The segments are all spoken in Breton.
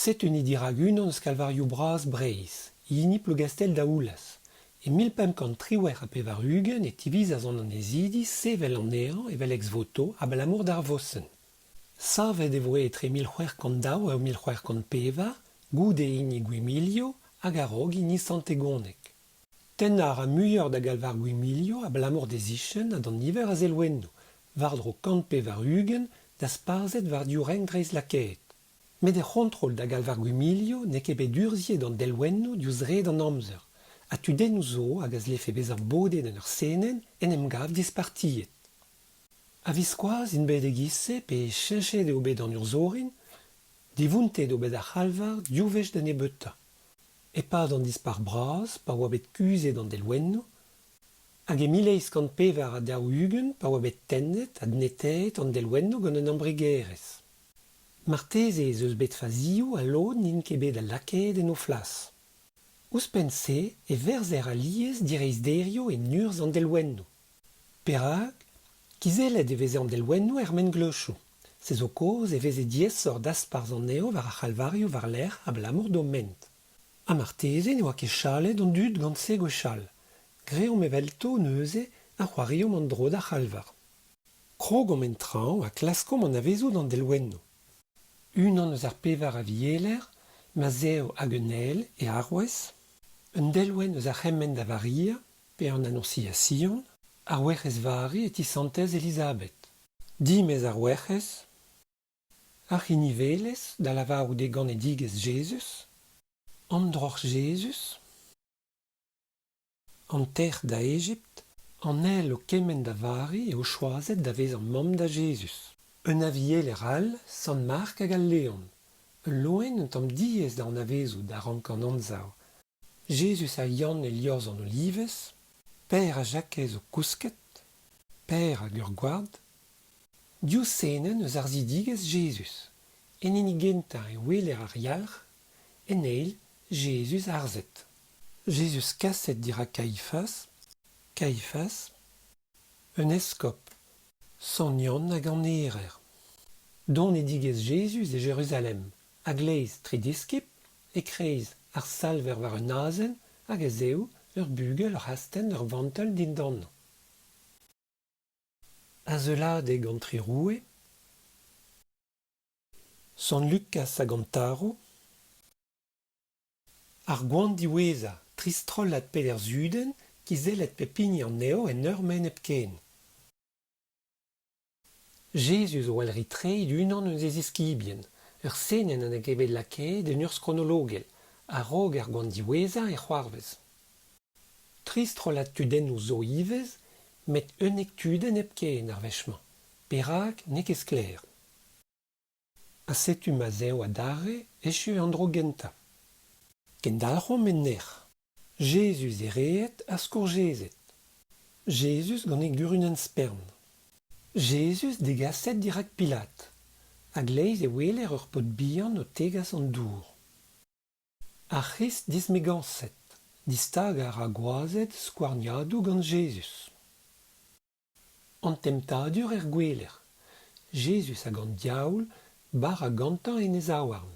Setu ni dirak unan eus kalvarioù bras Breizh, hini Plougastell-Daoulaz. E 1598 e tivizas an annezidi sevel anezhañ evel ex-voto abalamour d'ar vosenn. Savet e voe etre 1602 ha 1604, goude hini Gwimilio hag a-raok hini Sant-Egoneg. Tennañ a ra muioc'h da galvar Gwimilio abalamour d'e sichenn ha d'an niver a zelwennoù, war-dro 180 dasparzhet war div renk dreistlakaet. Met er c'hontrol da galvar Gwimilio n'eo ket bet urzhiet an delwennoù diouzh red an amzer, ha tudennoù zo hag a zlefe bezañ bodet en ur senenn en em gav dispartiet. A-viskoazh int bet e-giz-se pe cheñchet eo bet an urzh orin, divountet eo bet ar c'halvar div wech da nebeutañ. E-pad an Dispac'h Bras, pa oa bet kuzhet an delwennoù, hag e 1844 pa oa bet tennet ha netaet an delwennoù gant un embregerezh. Marteze ez eus bet fazioù ha lod n'int ket bet lakaet en o flas. Ouzhpenn-se e verzer alies direizhderioù en urzh an delwennoù. Perak? Kizellet e veze an delwennoù er mengleuzioù. Se zo kaoz e veze diaesoc'h dasparzh anezho war ar c'halvarioù war-lerc'h abalamour d'o ment. Ha marteze ne oa ket chalet an dud gant se gwechall. Greomp evelto neuze ha c'hoariomp an dro d'ar c'halvar. Krogomp en traoñ ha klaskomp anavezout an delwennoù. Unan eus ar pevar avieler, Mazhev hag un ael, e arouez. Un delwenn eus ar c'hemenn da Varia, pe an Anoñsiasion, ar Werc'hez Vari e ti santez Elizabeth. Dimez ar Werc'hez, ar c'hinivelezh, da lavarout eo ganedigezh Jezuz, amdroc'h Jezuz. An tec'h da Ejipt, an ael o kemenn da Vari eo choazet da vezañ mamm da Jezuz. Un avieler all, sant Mark hag al leon. Ul loen un tamm diaes da anavezout a rankan anzav. Jezuz ha Yann e liorzh an Olivez, Pêr ha Jakez o kousket, Pêr hag ur gward. Div senenn eus harzidigezh Jezuz. En hini gentañ e weler ar yalc'h, en eil Jezuz harzet. Jezuz kaset dirak Kaifas, Kaifas, un eskob, Sant Yann hag an Erer. Donedigezh Jezuz e Jeruzalem, a-gleiz tri diskibl, e-kreiz ar Salver war un azen hag a-zehou ur bugel oc'h astenn ur vantell dindanañ. Azeuladeg an tri roue, Sant Lukaz hag an Tarv. Ar goan diwezhañ, tri strollad peder zudenn kizellet pep hini anezho en ur maen hepken. Jezuz o walc'hiñ treid unan eus e ziskibien, ur senenn ha n'eo ket bet lakaet en urzh kronologel, a-raok ar goan diwezhañ e c'hoarvez. Tri strollad tudennoù zo ivez, met 11 tudenn hepken ar wech-mañ. Perak n'eo ket sklaer. Ha setu ma'z eo adarre echu an dro gentañ. Kendalc'homp en nec'h. Jezuz ereet ha skourjezet. Jezuz gant e gurunenn spern. Jezuz degaset dirak Pilat. A-gleiz e weler ur paotr bihan o tegas an dour. Ar C'hrist dismegañset. Distagañ a ra gwazed skouarniadoù gant Jezuz. An temptadur er gouelec'h. Jezuz hag an diaoul, bara gantañ en e zaouarn.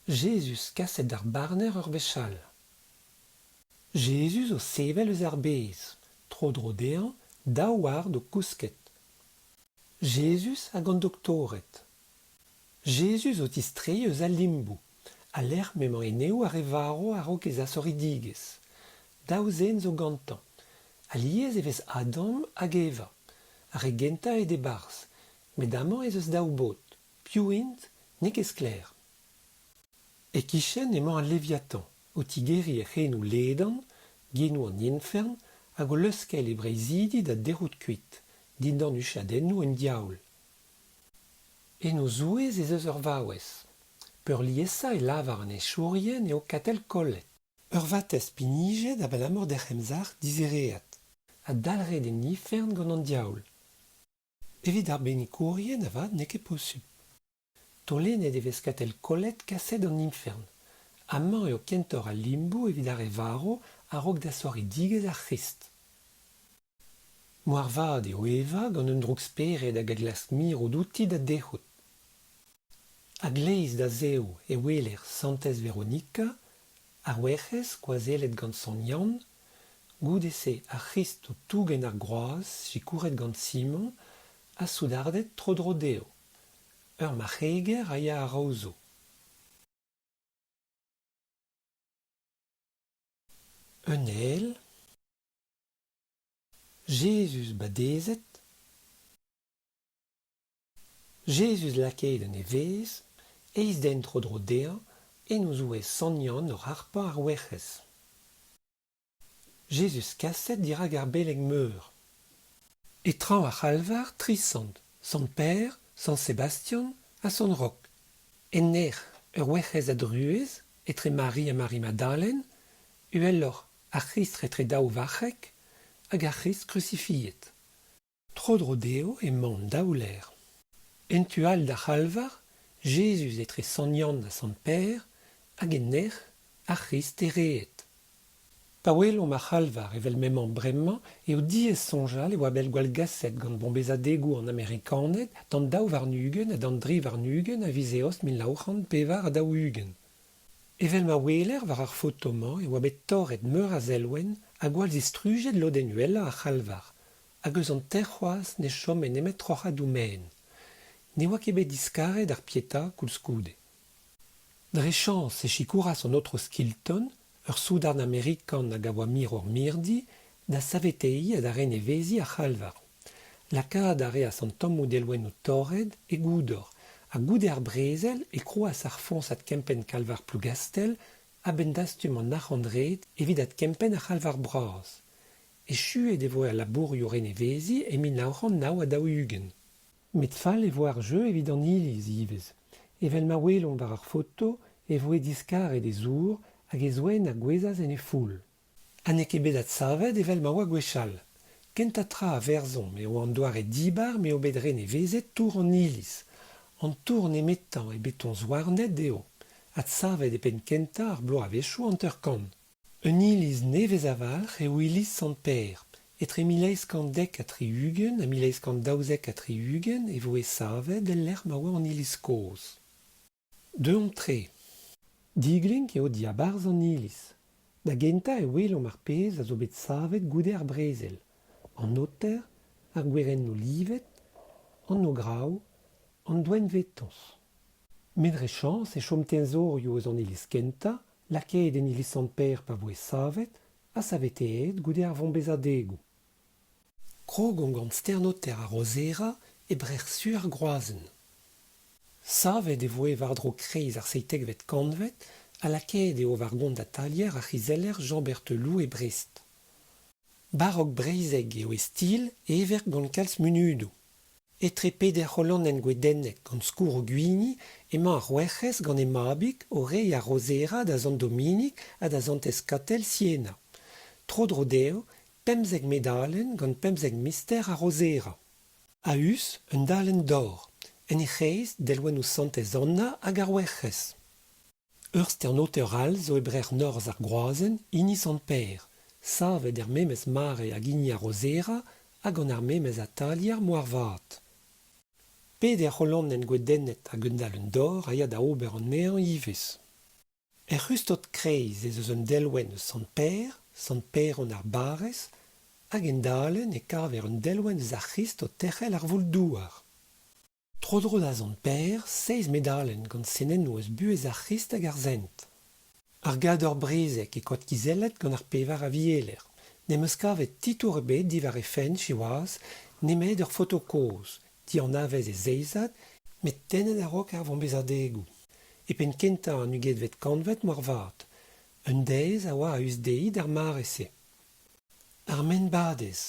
Jezuz kaset d'ar barner ur wech all. Jezuz o sevel eus ar bez, tro-dro dezhañ daou ward o kousket. Jezuz hag an doktored. Jezuz o tistreiñ eus al limboù, al lec'h m'emañ eneoù ar re varv a-raok e zasoridigezh. Daou zen zo gantañ. Alies e vez Adam hag Eva, ar re gentañ aet e-barzh, met amañ ez eus daou baotr. Piv int? N'eo ket sklaer. E-kichen emañ al Leviathan, o tigeriñ e c'henoù ledan, genoù an infern, hag o leuskel e breizhidi da dec'hout kuit, dindan huchadennoù un diaoul. En o zouez ez eus ur vaouez. Peurliesañ e lavar an heñchourien eo Katell Kollet. Ur vatezh pinijet abalamour d'hec'h emzalc'h dizereat. Ha dalc'het en ifern gant an diaoul. Evit arbennikourien avat n'eo ket posupl. Taolennet e vez Katell Kollet kaset d'an ifern. Amañ eo kentoc'h al limboù evit ar re varv a-raok dasorc'hidigezh ar C'hrist. Moarvat eo Eva gant un droukspered hag a glask mirout outi da dec'hout. A-gleiz da zehou e weler Santez Veronika, ar Werc'hez skoazellet gant Sant Yann, goude-se ar C'hrist o tougen ar groaz sikouret gant Simon ha soudarded tro-dro dezho. Ur marc'heger a ya a-raozo. Un ael. Jezuz badezet. Jezuz lakaet en e vez, eizh den tro-dro dezhañ, en o zouez Sant Yann oc'h harpañ ar Werc'hez. Jezuz kaset dirak ar beleg-meur. E traoñ ar c'halvar, tri sant, sant Pêr, sant Sebastian ha sant Rok. En nec'h, ur Werc'hez a druez, etre Mari ha Mari-Madalen, uheloc'h ar C'hrist etre daou varc'heg hag ar C'hrist krusifiet. Tro-dro dezho emañ an daouler. En tu all d'ar c'halvar, Jezuz etre Sant Yann ha Sant Pêr, hag en nec'h, ar C'hrist ereet. Pa welomp ar c'halvar evel m'emañ bremañ eo diaes soñjal e oa bet gwallgaset gant bombezadegoù an Amerikaned d'an 22 ha d'an 23 a viz Eost 1944. Evel ma weler war ar foto-mañ e oa bet torret meur a zelwenn ha gwall zistrujet lodenn uhelañ ar c'halvar, hag eus an tec'h c'hoazh ne chome nemet troc'hadoù maen. Ne oa ket bet diskaret ar Pietà koulskoude. Dre chañs e sikouras an aotrou Skilton, ur soudard amerikan hag a oa mirour mirdi, da saveteiñ ha da reneveziñ ar c'halvar. Lakaat a reas an tammoù delwennoù torret e goudor ha goude ar brezel e krouas ar foñs adkempenn kalvar Plougastell a-benn dastum an arc'hant-red evit adkempenn ar c'halvar bras. Echuet e voe al labourioù reneveziñ e 1949. Met fall e vo ar jeu evit an iliz ivez. Evel ma welomp war ar foto e voe diskaret e zour hag e zoenn a gouezhas en he foull. Ha n'eo ket bet adsavet evel ma oa gwechall. Kentañ tra a verzhomp eo an doare dibar m'eo bet renevezet tour an iliz. An tour nemetañ e betoñs houarnet eo, adsavet e penn-kentañ ar bloavezhioù 50. Un iliz nevez a-walc'h eo iliz Sant-Pêr. Etre 1870 ha 1872 e voe savet el lec'h ma oa an iliz kozh. Deomp-tre. Diglink eo diabarzh an iliz. Da gentañ e welomp ar pezh a zo bet savet goude ar brezel, an aoter, ar gwerennoù livet, an ograoù, an doenn vetoñs. Met dre chañs e chom teñzorioù eus an iliz kentañ, lakaet en iliz Sant-Pêr pa voe savet, ha saveteet goude ar vombezadegoù. Krog on gant stern-aoter ar Rozera e brec'h su ar groazenn. Savet e voe war-dro kreiz ar seitekvet kantved ha lakaet eo war gont atalier ar c'hizeller Jean Berthelot e Brest. Barok breizhek eo e stil, heverk gant kalz munudoù. Etre peder c'holonenn gwedennek gant skourroù gwini emañ ar Werc'hez gant he mabig o reiñ ar Rozera da sant Dominig ha da santez Katell Siena. Tro-dro dezho, 15 medalenn gant 15 mister ar Rozera. A-us, un dalenn dor. En he c'hreiz, delwennoù santez Anna hag ar Werc'hez. Ur stern-aoter all zo e brec'h norzh ar groazenn, hini Sant-Pêr, savet er memes mare hag hini ar Rozera ha gant ar memes atalier moarvat. Peder c'holonenn gwedennet hag un dalenn-dor a ya da ober anezhañ ivez. Er c'hustod kreiz ez eus un delwenn eus Sant-Pêr, Sant-Paeron ar barrez, hag en dalenn e kaver un delwenn eus ar C'hrist o terc'hel ar voul-douar. Tro-dro da Sant-Pêr, seizh medalenn gant senennoù eus buhez ar C'hrist hag ar Sent. Ar gador-brezeg e koad kizellet gant ar pevar avieler. N'em eus kavet titour ebet diwar he fenn, siwazh, nemet ur foto kozh, dianavez e zeizad, met tennet a-raok ar vombezadegoù. E penn-kentañ an ugentvet kantved moarvat. Un deiz a oa a-us dezhi d'ar mare-se. Ar maen-badez,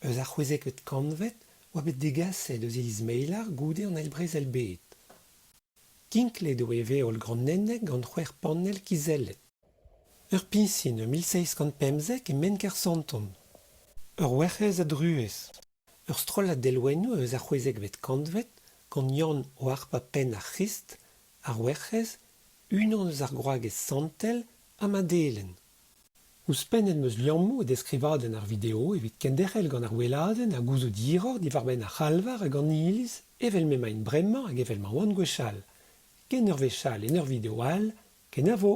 eus ar c'hwezekvet kantved, oa bet degaset eus iliz Meilar goude an Eil Brezel-bed. Kinklet eo e veol granennek gant c'hwec'h panell kizellet. Ur piñsin e 1715 e maen Kersanton. Ur werc'hez a druez. Ur strollad delwennoù eus ar c'hwezekvet kantved, gant Yann o harpañ penn ar C'hrist, ar Werc'hez, unan eus ar gwragez santel ha Madelen. Ouzhpennet 'm eus liammoù e deskrivadenn ar video evit kenderc'hel gant ar weladenn ha gouzout hiroc'h diwar-benn ar c'halvar hag an iliz evel m'emaint bremañ hag evel ma oant gwechall. Ken ur wech all en ur video all, kenavo!